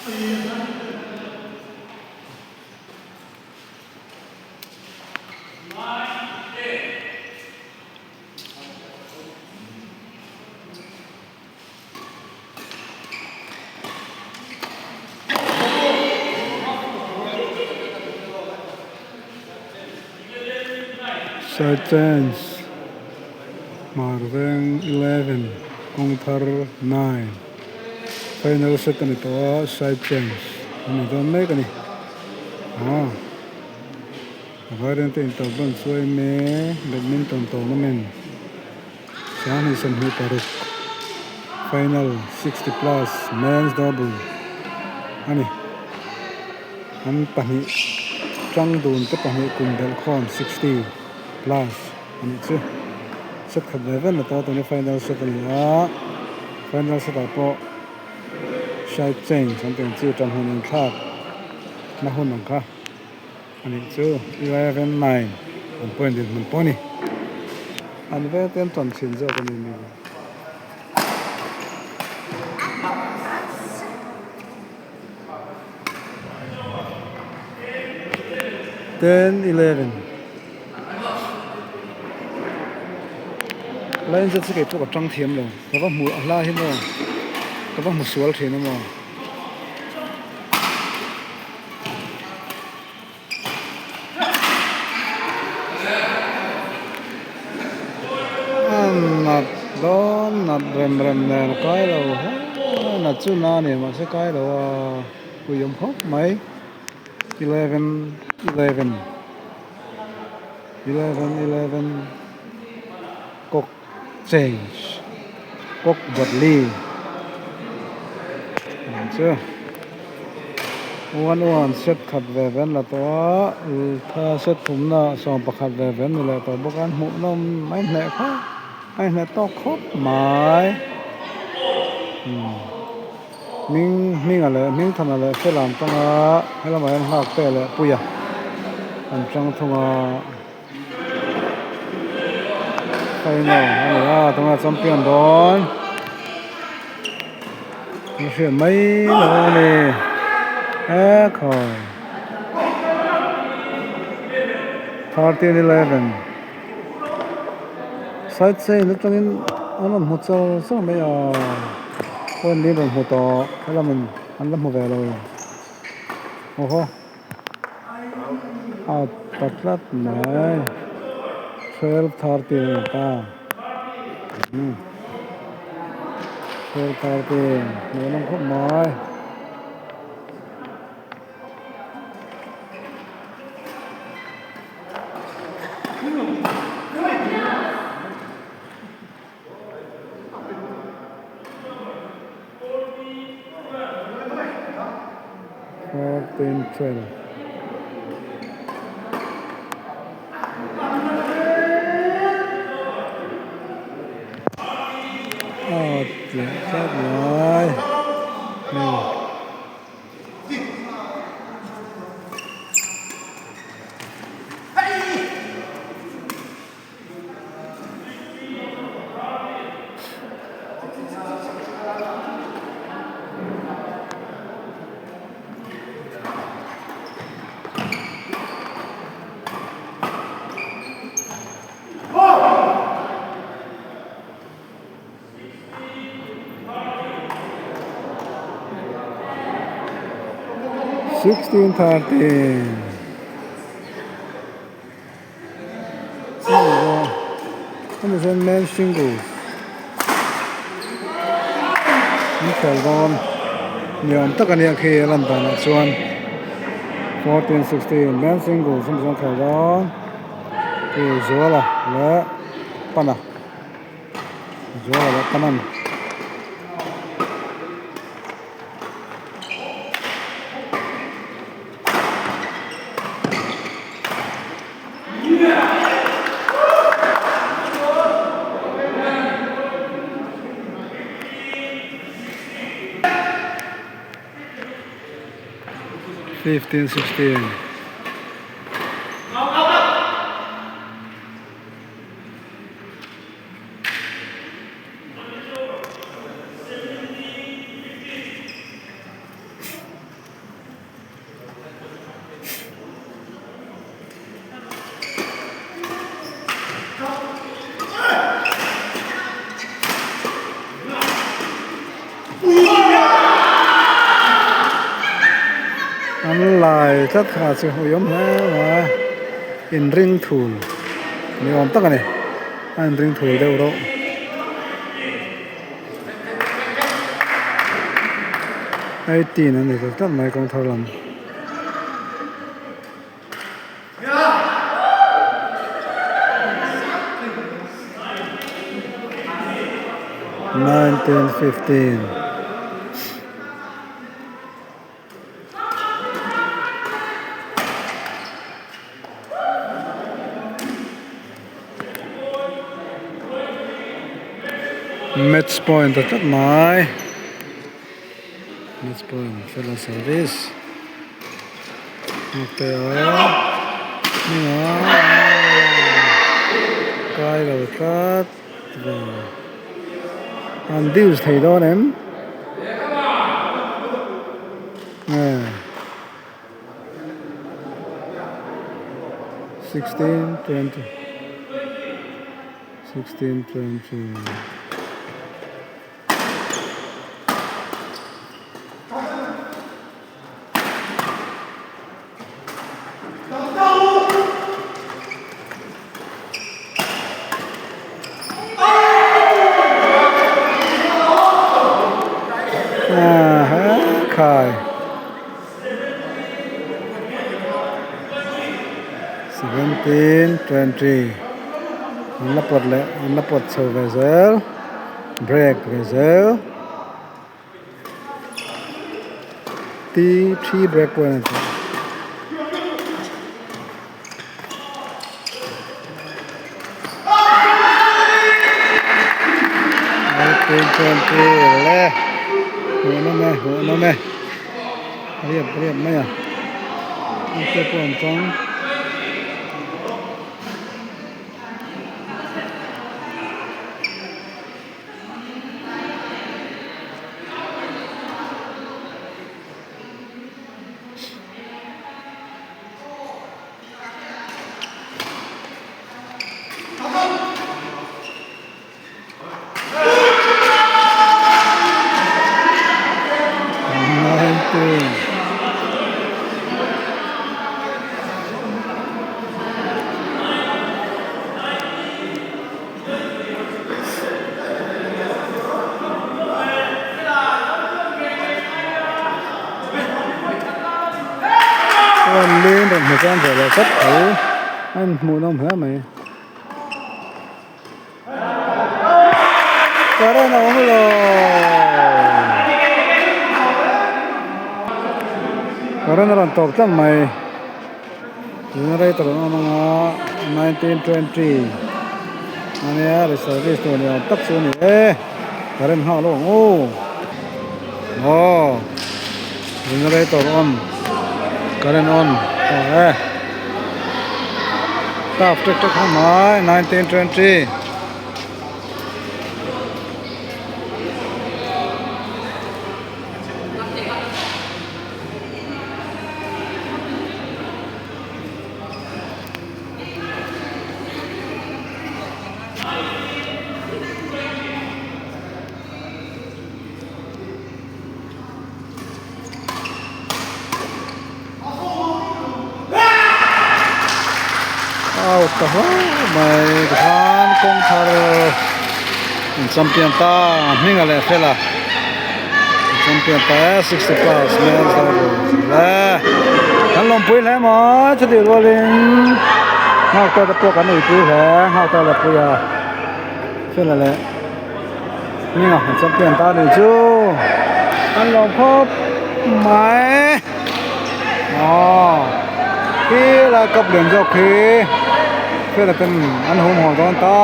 Side change Hmarveng 11 Kawngthar 9 final set a ni tawh a side change a ni dawn mek a ni aw Vairengte intalban chuai mek badminton tournament 2026 final 60 plus men's double a ni. An pahnih tang dun te pahnih kum belh khawm 60 plus a nih chu. Set khat ve vel na tawh tuna final set a ni a, final set ah pawh side change an tih ang chi tan hun inthlak na hun ang kha. A nih chu 11 9 an point dinhmun pawh a ni. An veng te an tawn thin zawk a ni mi. Ten 11 Line zet chu kei pawh ka tang thiam lo ka va hmu a hla hi maw ka va hmu sual thin a maw. Nat dawn nat rem rem nen a kai lo hle nat chu na a ni mahse kai lo a pui awm khawp mai 11 11 11 11 kawk change kawk bawtli ang chu one one set khat ve ve an la tawh a tha set thumna 11 ve ve an ni leh tawh bawk a an hmuh nawm mai hneh khawp a inhneh tawk khawp mai hming hminga leh hming thana leh fela an tang a helamah hian nghak te leh puia an tang thung a. Final a ni a tunah champion dawn an hriat mai lo a ni e khawi 13 11 side chain atangin an rawn hmu char char mai a point li an rawn hmu tawh helamin an la hmu ve lo aw haw. A ta tlat mai 12:30 a ni ta 12:30 hmuh nawm khawp mai. 14 12. A tliah tlat mai. Hei. 16 13. Hemi hian men singles an khel dawn ni awm tak a nia khi a lan danah chuan 14 16 men singles hemi chuan khel dawn khi Zuala leh Pana Zuala leh Panan. 15 16. An lai tlat kha chu ui awm hle mai a, inring thul ni awm tak a ni, a inring thul deuh reuh. 18 a ni ta tlat mai kawng thar lam. 1915. Match point a tlat mai match point fellow service nghak te a hming a kai lo tlat ve an deuce thei dawn em nge. 1620 1620 Khai. 1720 An la pawt leh an la pawt chho ve zel break ve zel T3 break point a ni tawh. 1920 le hmuhnawm e hmuhnawm e. Riap riap mai a te pawh an chang. Chuan leng rawn hmu chuan ve leh tlat tho a inhmuhnawm hle mai. Current a awm lo. Current a rawn tawp tlat mai. Generator an awm anga 1920 ania ri service tur ni awm tak chu a ni e. Current nghak lo ang aw. Aw generator on current on ta e. Staff tek tek ho mai 1920. Out ta hlauh mai tikhan kawngthar in champion ta hminga leh fela champion ta e 60 plus men's double le kan lawmpui hle mai chutih rualin nghak tawh te pawh kan uipui hle nghak tawh leh puia fela leh Hminga an champion ta nih chu an lawm khawp mai aw khi lai cup lian zawk khi fela ten an hum haw dawn ta.